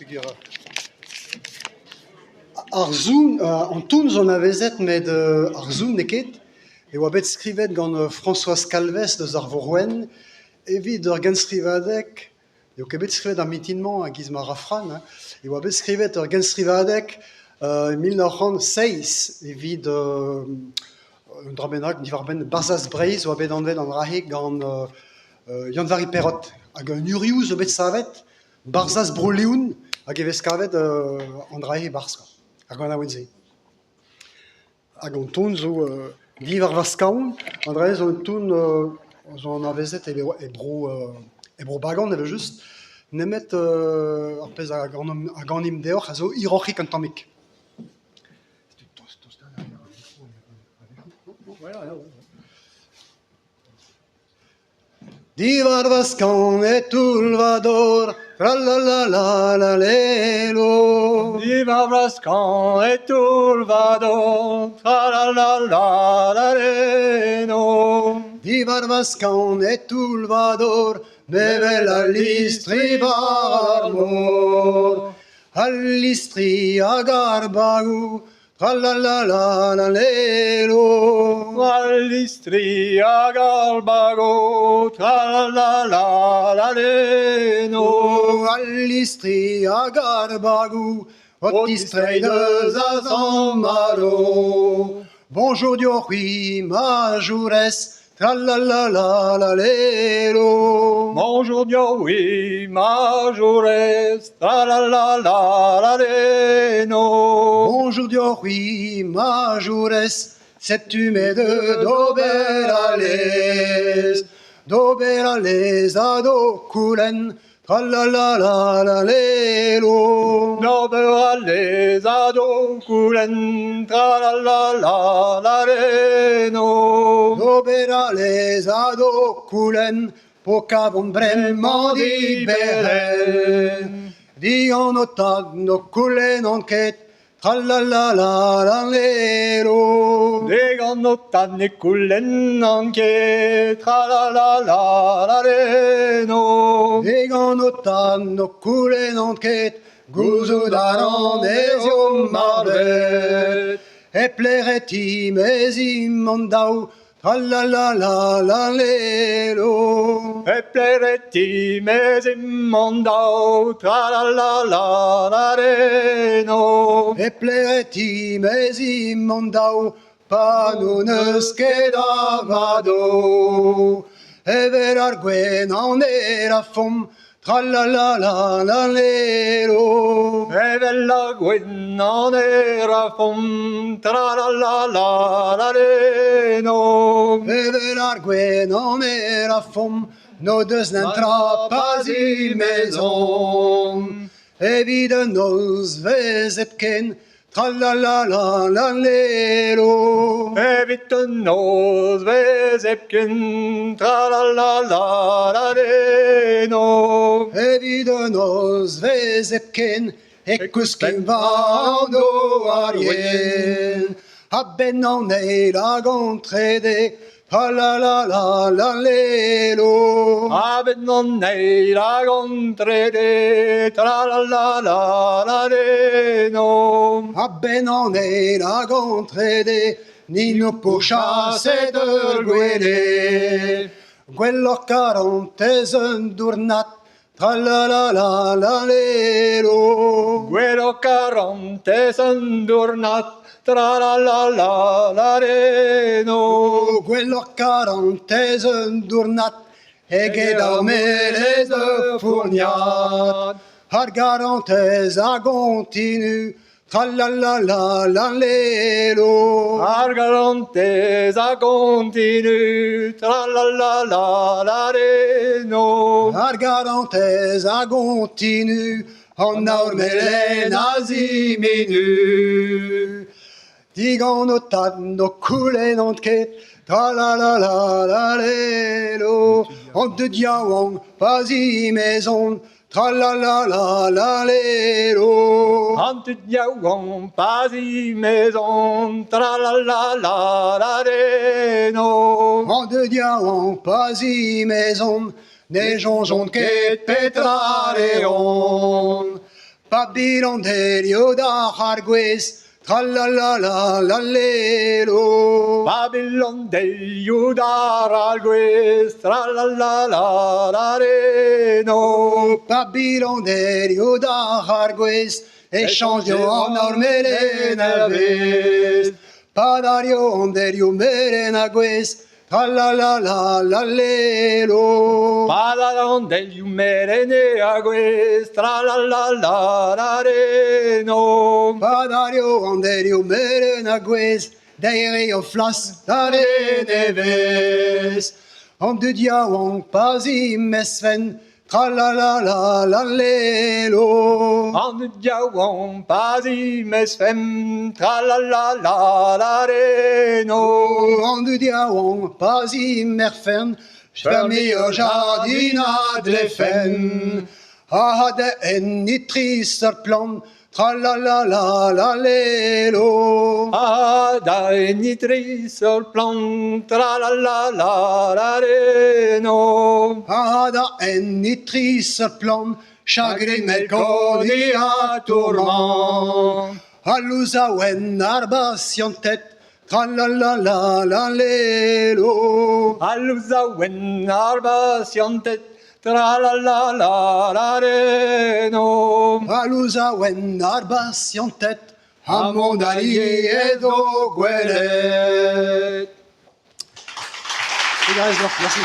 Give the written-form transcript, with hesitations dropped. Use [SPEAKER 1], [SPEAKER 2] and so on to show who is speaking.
[SPEAKER 1] Peogwir ar son, an ton zo anavezet met ar son n'eo ket. E oa bet skrivet gant Françoise Calvez deus ar Vourc'h-Wenn evit ur genstrivadeg, n'eo ket bet skrivet ar mintin-mañ e-giz ma ra Fran, hein, e oa bet skrivet ur genstrivadeg e 1907 evit un dra bennak diwar-benn Barzhaz Breizh e oa bet anvet an dra-se gant Yann-Vari Perrot. Hag un urioù zo bet savet Barzhaz Bro-Leon hag e vez kavet an dra-se e-barzh kwa, ar ganaouenn-se. Hag an ton zo diwar va skaoñ, an dra-se zo un ton zo anavezet e bro e bro Bagan evel-just, nemet ar pezh a ganimp deoc'h a zo hiroc'hik un tammig. Diwar va skaoñ e toull va dor, tra-la-la-la-la-lelo.
[SPEAKER 2] Diwar va skaoñ e toull va dor, tra-la-la-la-la-lelo.
[SPEAKER 1] Diwar va skaoñ e toull va dor, me 'wel al listri war ar mor. Al listri hag ar bagoù, Tra-la-la-la-la-lelo.
[SPEAKER 2] Al listri hag ar bago, tra-la-la-la-la-leno.
[SPEAKER 1] Al listri hag ar bagoù o tistreiñ deus a Sant-Malo. Bonjour deoc'h-c'hwi, ma jourez, Tra-la-la-la-la-lelo.
[SPEAKER 2] Bonjour deoc'h-c'hwi, ma jourez, tra-la-la-la-la-leno.
[SPEAKER 1] Bonjour deoc'h-c'hwi, ma jourez, setu me deut d'ober al lez. D'ober al lez ha d'ho koulenn Tra-la-la-la-la-lelo.
[SPEAKER 2] D'ober al lez ha d'ho koulenn, tra-la-la-la-la-leno.
[SPEAKER 1] D'ober al lez ha d'ho koulenn, p'ho kavont bremañ diberc'henn. Digant ho tad n'ho koulennan ket, Tra-la-la-la-la-lelo.
[SPEAKER 2] Digant ho tad ne koulennan ket, tra-la-la-la-la-leno.
[SPEAKER 1] Digant ho tad n'ho koulennan ket, gouzout a ran ez eo marvet. E pelec'h e timezimp an daou, Tra-la-la-la-la-lelo.
[SPEAKER 2] E pelec'h e timezimp an daou, tra-la-la-la-la-leno.
[SPEAKER 1] E pelec'h e timezimp an daou, pa n'hon eus ket a vado. Evel ar gwenan e rafomp, Tra-la-la-la-la-lelo.
[SPEAKER 2] Evel ar gwenan e rafomp, tra-la-la-la-la-leno.
[SPEAKER 1] Evel ar gwenan e rafomp, n'o deus netra pa zimezont. Evit un nozvezh hepken, Tra-la-la-la-la-lelo.
[SPEAKER 2] Evit un nozvezh hepken, tra-la-la-la-la-leno.
[SPEAKER 1] Evit un nozvezh hepken e kouskin war an douar yen. A-benn an eil hag an trede, Tra-la-la-la-la-lelo.
[SPEAKER 2] A-benn an eil hag an trede, tra-la-la-la-la-leno.
[SPEAKER 1] A-benn an eil hag an trede, ni n'ho po chaset ur gwele. Gwelloc'h karantez un dournad, Tra-la-la-la-la-lelo.
[SPEAKER 2] Gwelloc'h karantez un dournad, tra-la-la-la-la-leno.
[SPEAKER 1] Gwelloc'h karantez un dournad eget ar melez ur fourniad. Ar garantez a gontinu Tra-la-la-la-la-lelo.
[SPEAKER 2] Ar garantez a gontinu, tra-la-la-la-la-leno.
[SPEAKER 1] Ar garantez a gontinu, an aour melen a ziminu. Digant ho tad n'ho koulennan ket, tra-la-la-la-la-lelo. An dud yaouank pa zimezont, Tra-la-la-la-la-lelo.
[SPEAKER 2] An tud yaouank pa zimezont, tra-la-la-la-la-leno.
[SPEAKER 1] An dud yaouank pa zimezont, ne soñjont ket petra reont. Pa bil an delioù d'ar gwez, tra-la-la-la-la-lelo.
[SPEAKER 2] Pa bil an delioù d'ar gwez, tra-la-la-la-la-leno.
[SPEAKER 1] Pa bil an delioù d'ar gwez, e chañjo an aour melen a vez. Pa dario an delioù melen a gwez, tra-la-la-la-la-lelo.
[SPEAKER 2] Pa dar an delioù melen a gwez, tra-la-la-la-la-leno.
[SPEAKER 1] Pa dario an delioù melen a gwez, deire o flas da nevez. An dud yaouank pa zimezfen, tra-la-la-la-la-lelo.
[SPEAKER 2] An dud yaouank pa zimezfen, tra-la-la-la-la-leno.
[SPEAKER 1] An dud yaouank pa zimerfen, fermi ur jardin a dlefen. Ha da enni tri seurt plant, tra-la-la-la-la-lelo.
[SPEAKER 2] Ha da enni tri seurt plant, tra-la-la-la-la-leno.
[SPEAKER 1] Ha da enni tri seurt plant, chagrin, melkoni ha tourmant. Ha louzaouenn ar basianted, tra-la-la-la-la-lelo.
[SPEAKER 2] Ha louzaouenn ar basianted, tra-la-la-la-la-leno.
[SPEAKER 1] Ha louzaouenn ar basianted, ha mont alies d'o gwelet. Trugarez deoc'h, merci.